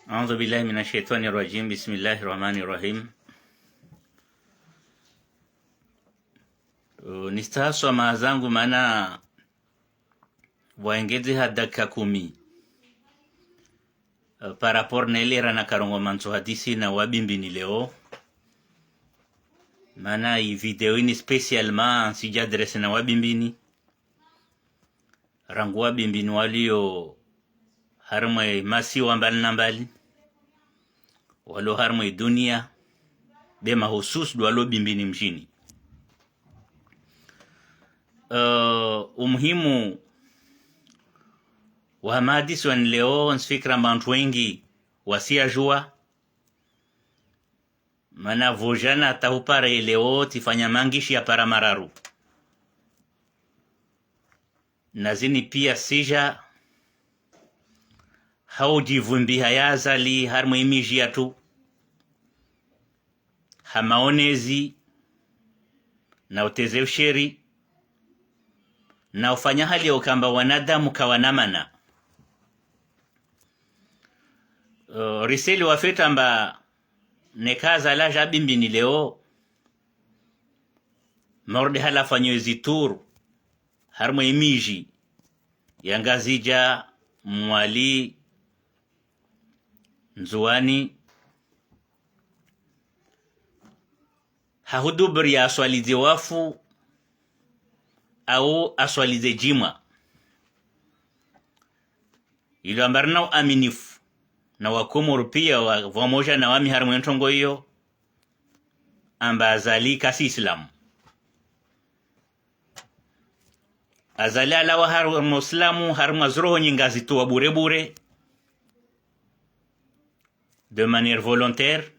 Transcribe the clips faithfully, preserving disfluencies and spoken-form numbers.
أعوذ بالله من الشيطان الرجيم. بسم الله الرحمن الرحيم. Uh, nistahaswa maha zangu mana waengedze ha dakika kumi. Uh, par rapport na ile rana karongo mantso hadisi na Wabimbini leo. Mana i video ini spécialement sija adresse na Wabimbini. Rangu Wabimbini walio harimwa masiwa mbali na mbali, walio harimwa dunia, be mahususu ndo walio Bimbini mdjini. Uh, umuhimu wa mahadisi wani leo, ntsifikira amba wantru wengi wasiyajua. Mana pvo jana hata hupara ileo tsifanya mangishi ya para mararu. Na zini pia sija ha udjivumbiha ya Azali harimwa imidji yatru, ha maonezi, na uteze usheri, na ufanya hali ya ukamba wanadamu kawana mana. Uh, riseli wafeta amba neka Azali aja Bimbini leo, mauri de hala afanye ezi tour harimwa imidji ya Ngazidja, Mwali, Ndzuwani, ha huduburi ya aswalidze wafu au aswalidze djimwa. Ilo amba rina uaminifu na Wakomoro pia wa, pvamoja na wami harimwa entrongo iyo, amba Azali kasi Islamu. Azali alawa harimwa Uislamu, harimwa ziroho nyenga zitowa bure bure, de manière volontaire.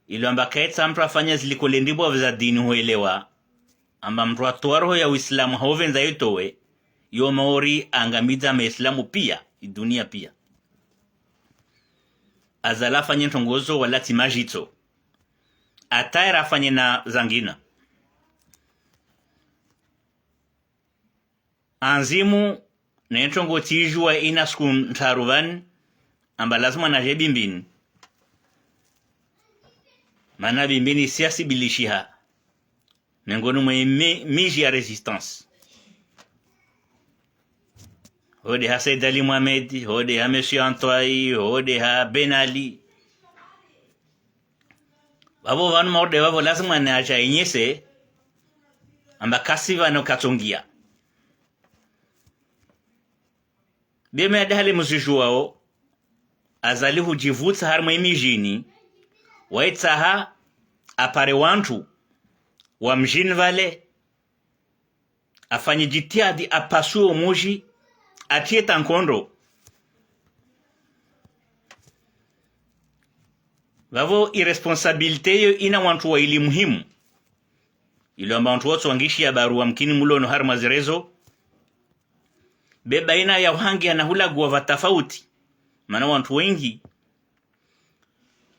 Ilo amba kaitsa mtru afanya ziliko lendibwa za dini huelewa amba mtru atowa roho ya Uislamu hauvendza itowe, yo mauri angamidza Maislamu pia, idunia pia. Azali afanye ntrongo zo wala tsi majitso. Hata era afanye na zangina. Anzimu, ne ntrongo tsijua ina siku ntraru pvani, amba lazima naje Bimbini. Mana Bimbini siyasibilishiha. Mengoni mwe mi-, midji ya résistance. Hode ha Said Ali Mohamed, hode ha Monsieur Antoine, hode ha Ben Ali. Pvapvo pvanu mauri de pvapvo lazima naja enyese, amba kasi pvanu katsongia. Be meyade hale mzijuwao, Azali hudjivutsa harimwa imidjini, waitsaha apare wantru wa mdjini pvale, afanye jitihadi apasue omudji, atie ta nkondo. Pvapvo iresponsabilité iyo ina wantru waili muhimu. Ilo amba wantru wotsi wangishiya barua mkini mulono harimwa zirezo. Be baina ya uhangiha na hulagua pva tafauti. Mana wantru wengi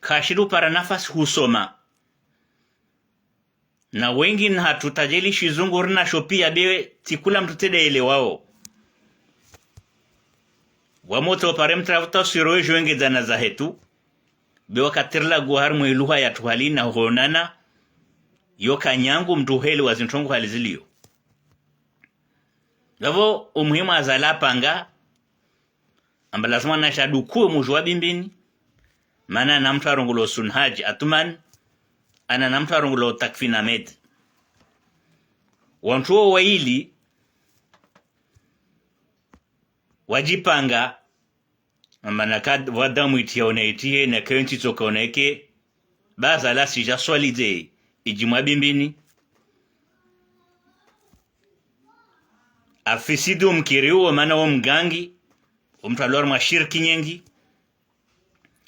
kashiri upara nafasi husoma. Na wengi nahatru tajeli shizungu rinasho pia be tsi kula mtru tsi de elewao. Wamotso pare mtru avuta siro ejo wengedzana zahetru. Be wakati rilagua harimwa iluha yatru hali na honana, yo kanyangu mtru helewa zintrongo hali zilio. Pvapvo umuhimu Azali apanga, amba lazima naja adukue mudji wa Bimbini, mana na mtru arongolwao Sun Hadji Atoumane, ana na mtru arongolwao Takfin Ahmed. Wantru wo waili wadjipanga, amba naka pvwa damu itriya ona itrihe, naka yo ntsi itsoka ona ike, ba Azali asija swalidze idjimwa Bimbini. Afisidi umkiri uwo mana wo mgangi, wo mtru alio harimwa shirki nyengi.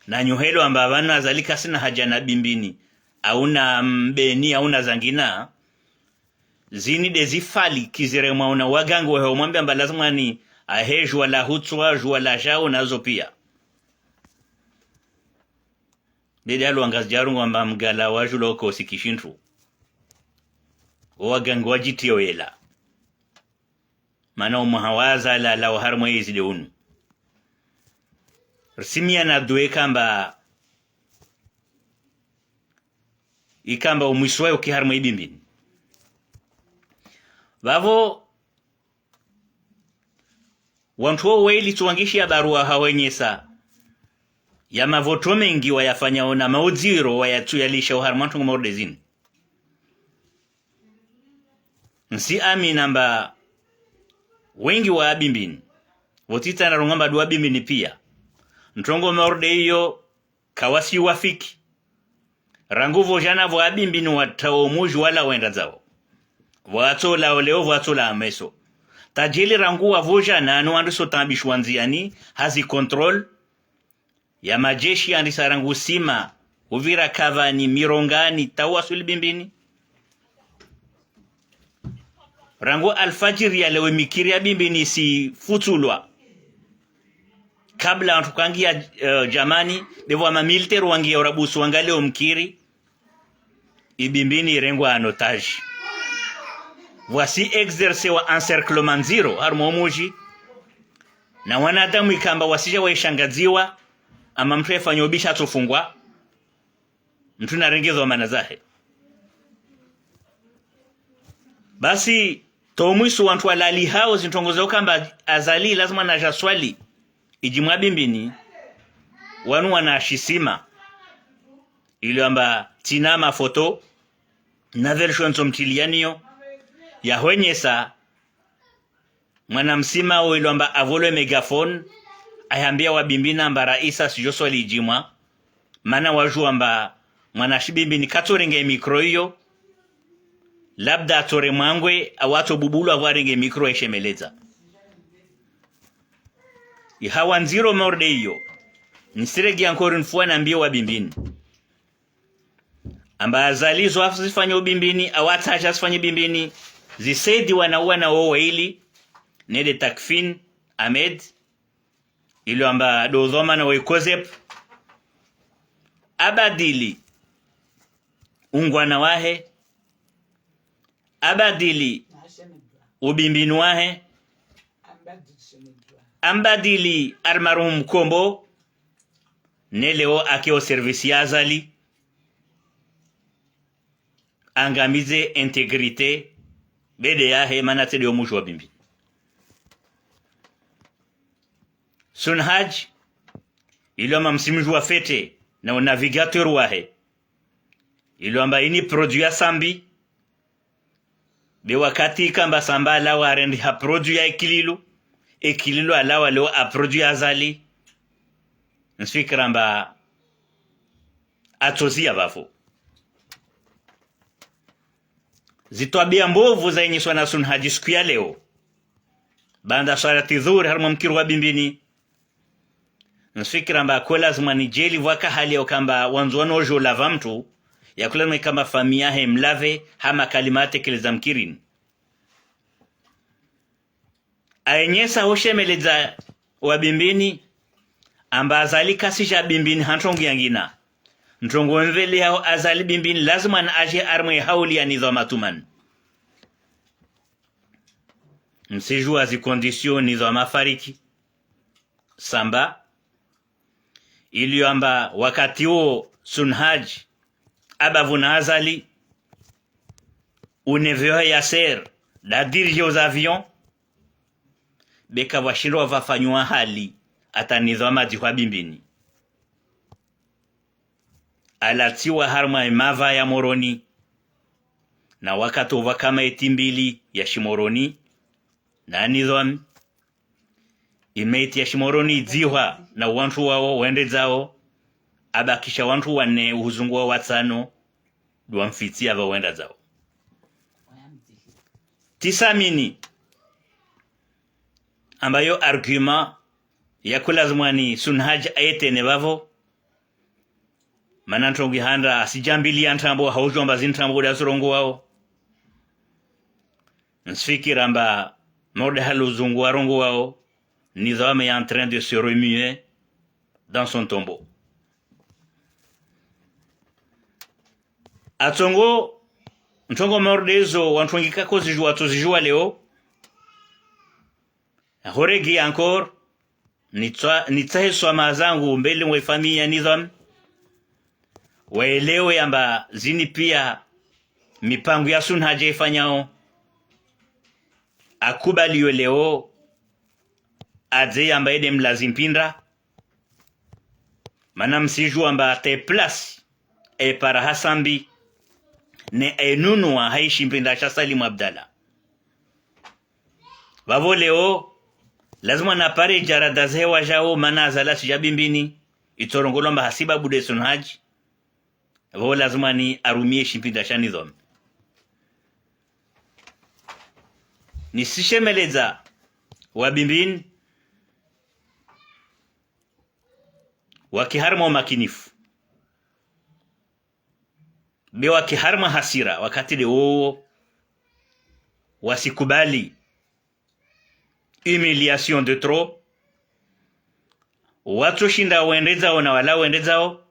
Na nyohelo amba pvanu Azali kasina haja na Bimbini, au na Mbeni, au na zangina. Zini de zifali kiziremwa ona wagangi wahe umwambia amba lazima ni ahe juwa la hutswa, juwa la jao nazo pia. Dede halo wangazidja rungu amba mgala wa juloko si kishintru. Wo wagangi wadjitiyo yela. Mana omwaha wa Azali alawa harimwa yezi de unu. Risimiya na dua ikamba, ikamba omwiso wayo uke harimwa Ibimbini. Vavo, wantru wo wayili tsuwangishiya barua hawenyesa ya mavoto mengi wayafanyao na maudziro wayatsuyalisha oharimwa ntrongo mauri de zinu. Nsi amini amba wengi wa Abimbini, vo tsitsina rongoa amba ndo wa Abimbini piya, ntrongo mauri de iyo kawasi wafiki. Rangu vo djana vo Abimbini watrao omuji wala wenda zao. Vo watsolawa leo, vo watsolawa meso. Tajeli rangu wa vo djana ano wandru so tambishwa ndziani, hazi contrôle ya majeshi yandisa rangu Sima, uvira Kavani, Mirongani, tawaswili Bimbini. Rangu alfajiri ya leo mikiri ya Bimbini isifutsulwa. Kabla wantru kangiya, eh, djamani, bevo wa mamilitaire wangiya urabusu wangalie omkiri. Ibimbini irengwa en otage. Voici exercé wa encerclement ndziro harimwa omuji. Na wanadamu ikamba wasidja waishangadziwa, ama mntru yefanya ubishi atsofungwa, mntru narenge dhwamana zahe. Basi, to mwiso wantru walalihao zintrongo zao kamba Azali lazima nadje aswali idjimwa Bimbini, wanu wana Shisima. Ilo amba tsina mafoto, na version zo mtilianiyo, yahowenyesa mwana Msima wo ilo amba avolwe mégaphone, ayambia wa Bimbini amba raisi asidjo swali idjimwa, mana wajua amba mwana Shibimbini katsorenge micro iyo, labda atsore mwangwe, au atsobubulwa vo arenge micro eshemeledza. Ihawa ndziro mauri de iyo, nisiregeya encore une fois nambie wa Bimbini amba Azali zo azifanya Ubimbini, au atsaha azifanye Bimbini, zisaidiwa na wana wo wayili, nde Takfin Ahmed, ilo amba ndo dhwamana wa Ecosep, abadili ungwana wahe, abadili Ubimbini wahe, ambadili almarhum Kombo, ne leo ake o service ya Azali, angamize intégrité bede yahe, mana tsi nde omuji wa Bimbini. Sunhaj, ilo amba msimji wa fete, na o navigateur wahe, ilo amba ini produit ya Sambi, be wakati ikamba Samba alawa arendeha produit ya Ikililou, Ikililou alawa leo a produit ya Azali, nsifikira amba atsoziya vavo. Zitwabia mbovu zaenyeswa na Sunhaj siku ya leo, baanda swalati dhuhuri harimwa mkiri wa Bimbini, nsifikira amba ko lazima nidjeli vwaka hali ya ukamba wandzo wanojo lava mntru, ya ko lazima ikamba famiyi yahe mlave ha makalima atekeleza mkirini. Aenyesa hoshemeledza wa Bimbini amba Azali kasidja Bimbini ha ntrongo yangina. Ntrongo mveleyaho Azali Bimbini lazima na adje harimwa ihauli ya nidhwam atumani. Msijua zi conditions nidhwam afariki, Samba, ilo amba wakati wo Sunhaj, abavu na Azali, o neveu Yasser, nda diriger os avions, be kavwashindwa vafanywa hali, ata nidhwam adzihwa Bimbini. Alatsiwa harimwa imava ya Moroni, na wakati wo vwaka maiti mbili ya Shimoroni na nidhwam. Imaiti ya Shimoroni idzihwa na wantru wawo wende dzawo, abakisha wantru wane uhuzunguha watsano, ndo wamfitsi ava wenda dzawo. Tsisamini amba yo argument ya ko lazima ni Sunhaj ayetrene vavo, mana ntrongo ihanda asidjambiliya ntrambo, haujua amba zintrambo nda zirongowao. Nsifikira amba mauri de hali uzungu warongowao, nidhwam est en train de se remuer dans son tombeau. Atrongo, ntrongo mauri de izo, wantru wengi kako zijua, tso zijua leo. Horegi encore, nitswa-, nitsahe swamaha zangu mbeli mwe famiyi ya Nidhwam, waelewe amba zini pia mipango ya Sunhadji ifanyao, akubali yo leo, adze yamba ede mlazi mpindra, mana msidjuwa amba te place epara ha Sambi, ne enunua ha ishimpindra sha Salim Abdallah. Vavo leo, lazima napare jarada zehe wajao, mana Azali asija Bimbini, itsorongolwa amba hasibabu de Sunhadji. Vavo lazima ni arumie shimpindra sha Nidhwam. Nisishemeledza wa Bimbini, waki harimwa umakinifu. Be waki harimwa hasira, wakati de wowo, wasikubali humiliation de trop. Watsoshinda wendedzao na wala wendedzao.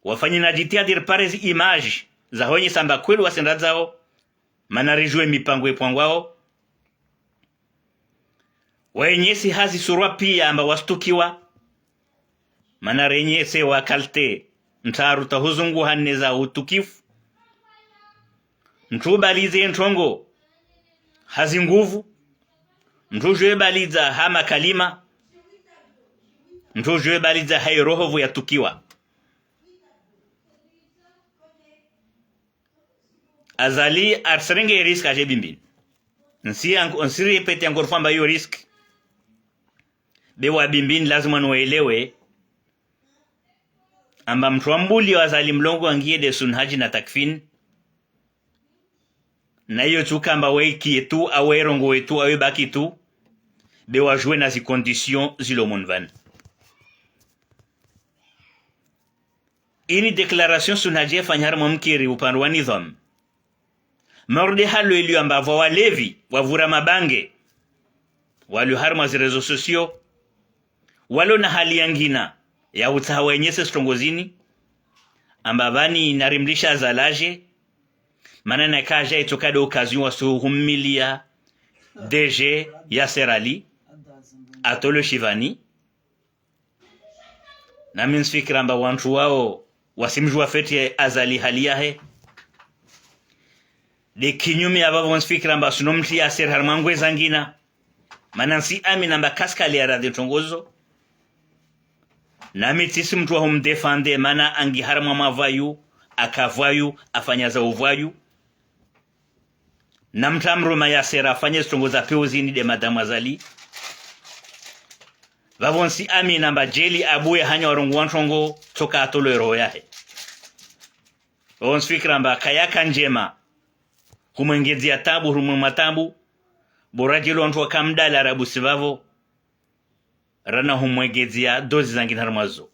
Wafanye na jitihadi ripare zi image za honyesa amba kweli wasendadzao, mana rijue mipango ipangwao. Waenyese hazi surwa pia amba wastukiwa, mana renyese wa qualité ntraru ta huzunguha nne za utukifu. Mtru ubalize ntrongo hazi nguvu, mtru ujue balidza ha makalima, mtru ujue balidza ha iroho vu yatukiwa. Azali arsirenge risque aje Bimbini. Nsi anko-, nsi répéter encore fois amba yo risque. Be wa Bimbini lazima nuelewe amba mtru ambuli wa Azali mlongo angie de Sunhadji na Takfin. Na iyo tsuka amba wekie tu, awe rongowe tu, awe baki tu. Be wajue na zi conditions zilo munu vani. Ini déclaration Sunhadji efanya harimwa mkiri upande wa Nidhwam. Morde halo ilio amba vwa walevi, wavura mabange, walio harimwa zi réseaux sociaux, walo na hali yangina ya utsaha wenyese strongo zini, amba vani narimlisha Azali aje, mana nakaja itsoka de occasion wasuhumilia D G Yasser Ali, atolwe shivani. Nami nsifikira amba wantru wao wasimjua feti Azali hali yahe. De kinyume ya vavo nsifikira amba suno mtri Yasser harimwa ngweza ngina. Mana nsi amini amba kaskali ya radhi ntrongo zo. Nami tsisi mtru wa humdéfendre mana angi harimwa mavwayu, akavwayu, afanya za uvwayu. Na mtru amruma Yasser afanye zitrongo za pewu zini de madame Azali. Vavo nsi amini amba jeli abuye hanya warongowa ntrongo tsoka atolwe roho yahe. Vavo nsifikira amba kayaka njema humwengedzia tabu, humwe mwa tabu. Bora jeli wantru wakamdala rabusi vavo. Rana humwegedzia dozi zangina harimwa zo.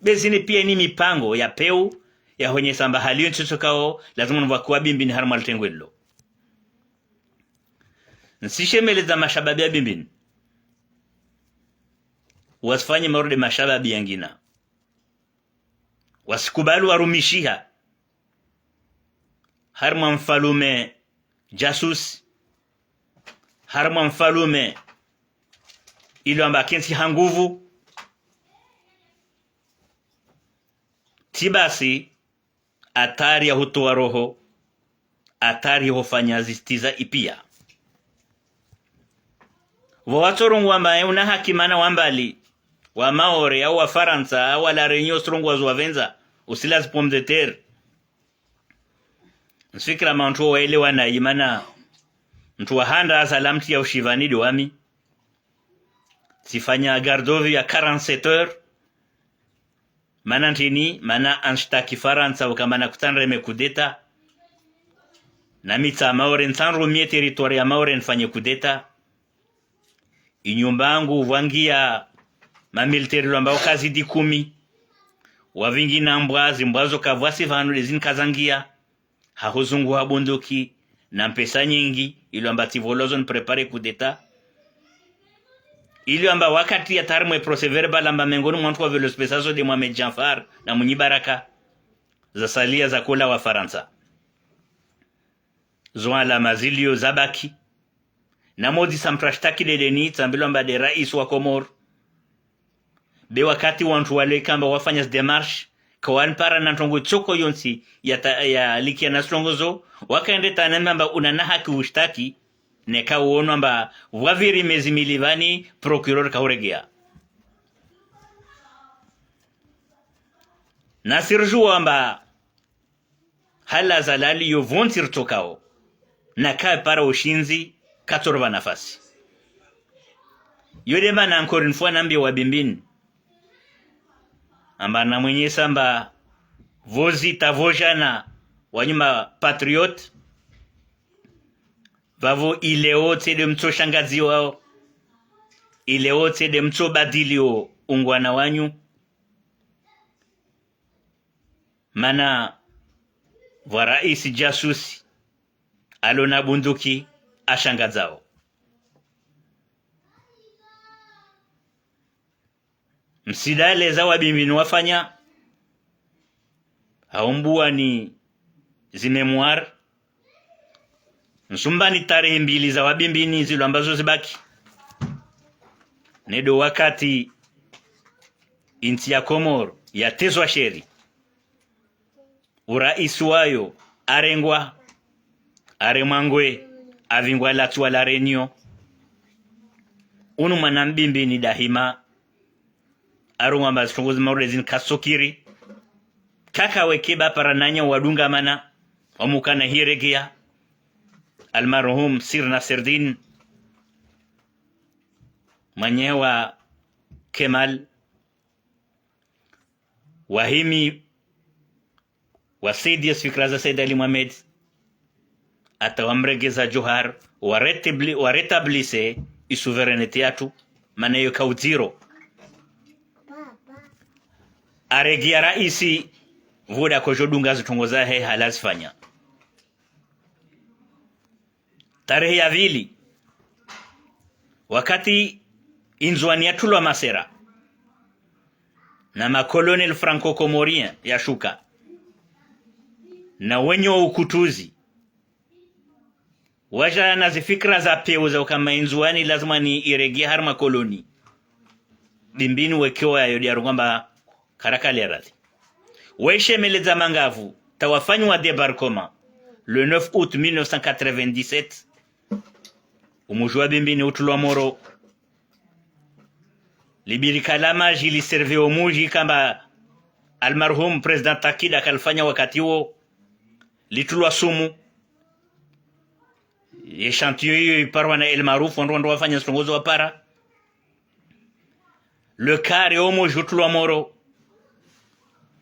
Be zini pia ni mipango ya pewu ya honyesa amba hali yo ntsotso kao lazima nuvwakiwa Bimbini harimwa litengo lilo. Nsishemeledza mashababi ya Bimbini wasifanye morde mashababi yangina. Wasikubali warumishiha harimwa mfalume jasusi, harimwa mfalume ilo amba kentsi ha nguvu. Tsi basi, atari ya hutowa roho, atari ya hufanya zitiza ipia. Vwo watsorongowa amba una haki mana wa mbali, wa Maore, au wa Farantsa, au wa La Réunion, usirongowa zo wavendza, usila zi pomme de terre. Nsifikira mantru waelewa na imana. Mtru wa handa asala mtri ya ushivani de wami. Tsifanya garde à vue ya quarante-sept heures. Mana ntrini, mana anshtaki Farantsa uka mana kutsanreme coup d'État. Nami tsa Maore, ntsanrumie territoire ya Maore nifanye coup d'État. Inyumba yangu vwangia mamiliteri lwamba ukazidi kumi. Wavingi na mbwa, zimbwa zo kavwasi vanu de zini kazangia. Ha huzunguha bunduki na mpesa nyingi, ilo amba tsivolwa zo ni préparer coup d'État. Ilo amba wakati ya tarimwe procès-verbal amba mengoni mwa wantru wa violence pesa zo de Mohamed Janfar na Mwinyi Baraka, zasalia za kula wa Farantsa. Zo alama zilio zabaki. Na mdzisa mtru ashtaki dedeni, tsambilwa amba nde rais wa Komori. Be wakati wantru wale kamba wafanya zi démarche, kawanipara na ntrongo tsoko yontsi ya ta-, ya likia na zi ntrongo zo, wakaende tana amba una na haki ushtaki, neka uonwa amba waviri mezi mili vani procureur kauregea. Na sirjuwa amba hala zalali yo vontsi ritsokao, na kapara ushindzi, katsorova nafasi. Yo nde mana encore une fois nambia wa Bimbini amba na mwenyesa amba vozi tavojana wanyu ma patriote, vavo ileo tsi nde mtso shangadziwao, ileo tsi nde mtso badilio ungwana wanyu. Mana vwa rais jasusi, alo na bunduki, ashangadzao. Msidaleza wa Bimbini wafanya, haumbuani zi mémoire, nsumbani tarehi mbili za wa Bimbini zilo ambazo zibaki. Ne ndo wakati intsi ya Komori yatezwa sheri. Urais wayo arengwa, aremwa ngwe, avingwa la tsi wa La Réunion. Unu mwana Mbimbini dahima, arungwa amba zi ntrongo zima ule zini kasokiri. Kaka weke ba para nanya wadungamana, wamukana hiregea. Almarhum Sir Nasreddine, mwanyehe wa Kemal, wahimi wasaidia zi fikira za Said Ali Mohamed, hata wamregeza Johar, warétabli-, warétablise i souveraineté yatru, mana yo kaudziro. Aregea raisi, vuda kojo dunga zi ntrongo zahe halazifanya. Tarehi ya vili, wakati Indzuwani yatulwa masera, na ma colonel franco-comorien yashuka, na wenye ukutuzi, waja na zifikira za pewu za ukamba Indzuwani lazima ni iregea harimwa koloni. Bimbini wekewa yayo diarungwa amba karakali ya radhi. Waishemeledza mangavu, ta wafanyiwa débarquement, le neuf août mille neuf cent quatre-vingt-dix-sept. Umuji wa Bimbini utulwa moro. Libirika la maji liservi umuji kamba almarhum président Takida kalifanya wakati wo, litulwa sumu. Ye échantillon iyo iparwa na El Maarouf, wandru, wandru wafanya zi ntrongo zo wapara. Le quart yo umuji utulwa moro.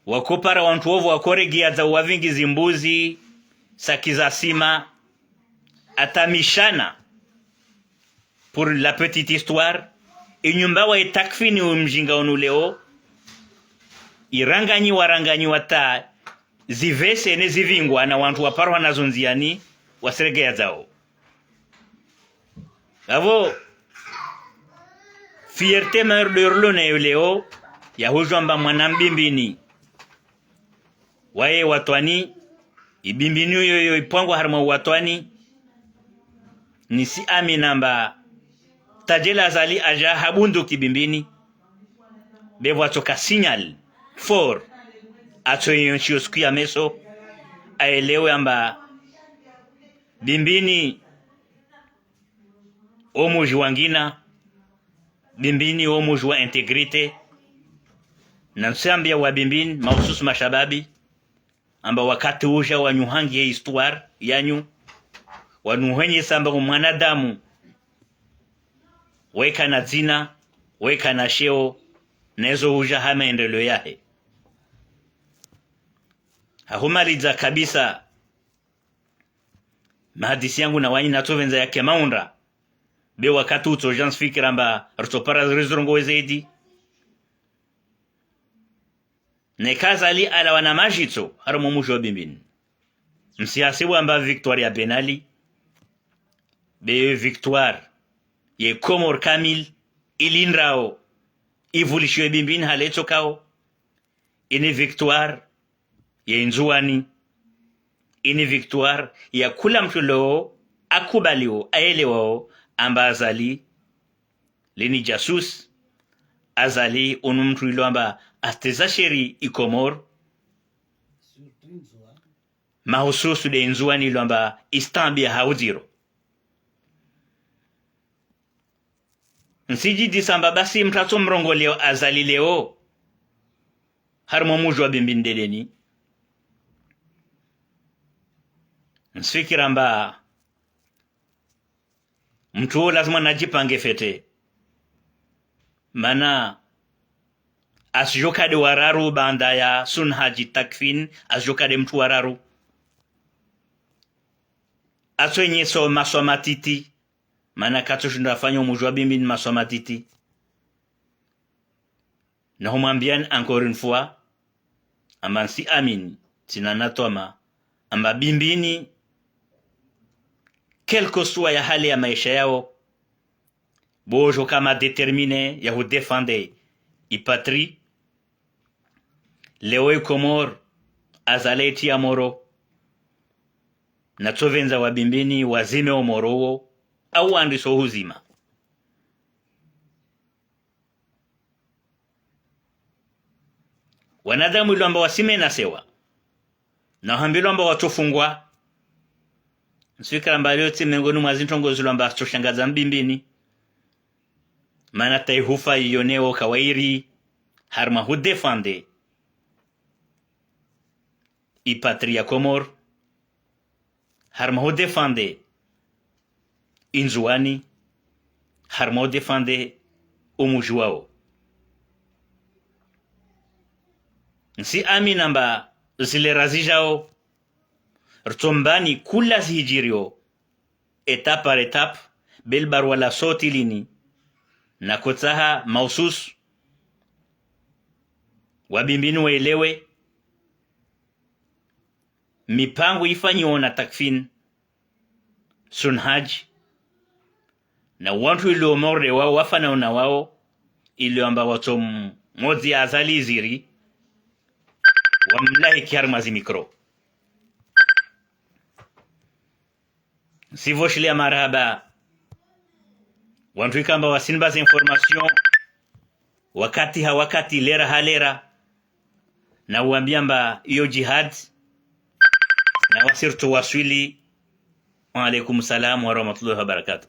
Wakopara wantru wovo wakoregea dza wavingi zimbuzi, saki za sima, hata mishana. Pour la petite histoire, inyumba wa itakfini umjinga unu leo, iranganyiwa, ranganyiwa ta zivese ne zivingwa na wantru waparwa nazo ndziani, wasiregea dzao. Avo, fierté maire de Orlo nayo leo, yahujwa amba mwana Mbimbini waye Watwani, i Bimbini yoyo ipvangwa harimwa Watwani, nisi amini amba Tadjel Azali aja ha bunduki Bimbini, be vwatsoka signal fort, atsoyonshi yo siku ya meso, aelewe amba Bimbini umuji wangina, Bimbini umuji wa intégrité. Na ntsiambia wa Bimbini, mahususu mashababi, amba wakati uja wanyu hangi ye histoire yanyu, wanu hwenyesa amba mwanadamu weka na dzina, weka na sheo, nezo uja ha maendeleo yahe. Hahumalidza kabisa mahadisi yangu na wanyu, natsovendza yake maundra, be wakati utsoja nsifikira amba ritsopara zirizirongowe zaidi. Neka Azali alawa na majitso harimwa umuji wa Bimbini, msihasibu amba victoire ya Ben Ali, be yo victoire ye Komori kamili ilindrao ivulishiwe Bimbini hale itsokao. Ini victoire ye Indzuwani, ini victoire ya kula mtru leo akubaliwo, aelewao, amba Azali leni jasusi. Azali unu mtru ilo amba asteza sheri i Komori, mahususu de Ndzuwani ilo amba istambi ya haudziro. Ntsidjidisa amba basi mtru atso mrongoleo Azali leo harumwa mudji wa Bimbini dedeni. Ntsifikira amba mtru wo lazima nadjipange fete. Mana asudjoka de wararu baanda ya Sun Hadji Takfin, asudjoka de mtru wararu. Atso enyeso maswa matiti, mana katso shinda afanya umudji wa Bimbini maswa matiti. Na humwambiani encore une fois, amba ntsiamini, ntsina na twama, amba Bimbini, quel que soit ya hali ya maesha yao, bo djo kama déterminé ya hudéfendre i patrie. Leo i Komori, Azali etsi ya moro, na tsovendza wa Bimbini wazime o moro wo, au wandriso huzima. Wanadamu ilo amba wasimenasewa, na wahambilwa amba watsofungwa. Ntsifikira amba leo tsi mengoni mwa zintrongo zilo amba zitsoshangaza Mbimbini. Mana tayihufa iyo neo kawairi, harumwa hudéfendre i patrie ya Komori, harumwa hudéfendre i Ndzuwani, harumwa hudéfendre umudji wao. Ntsiamini amba zilera zidjao, ritsombani kula zihidjirio, étape par étape, bel barua la soti lini, na kotsaha mahususu wa Bimbini waelewe, mipango ifanyiwa na Takfin, Sun Hadji, na wantru ilo morde wao wafana una wao, ilo amba watso mhodzi ya Azali iziri, wamlahiki harumwa zi micro. Ntsivoshilea marahaba wantru ikao amba wasinimba ze information wakati ha wakati, lera ha lera, na uwambia amba iyo jihad, na wasi ritso waswili. Wa alaikum salam wa rahmatullahi wa barakatuh.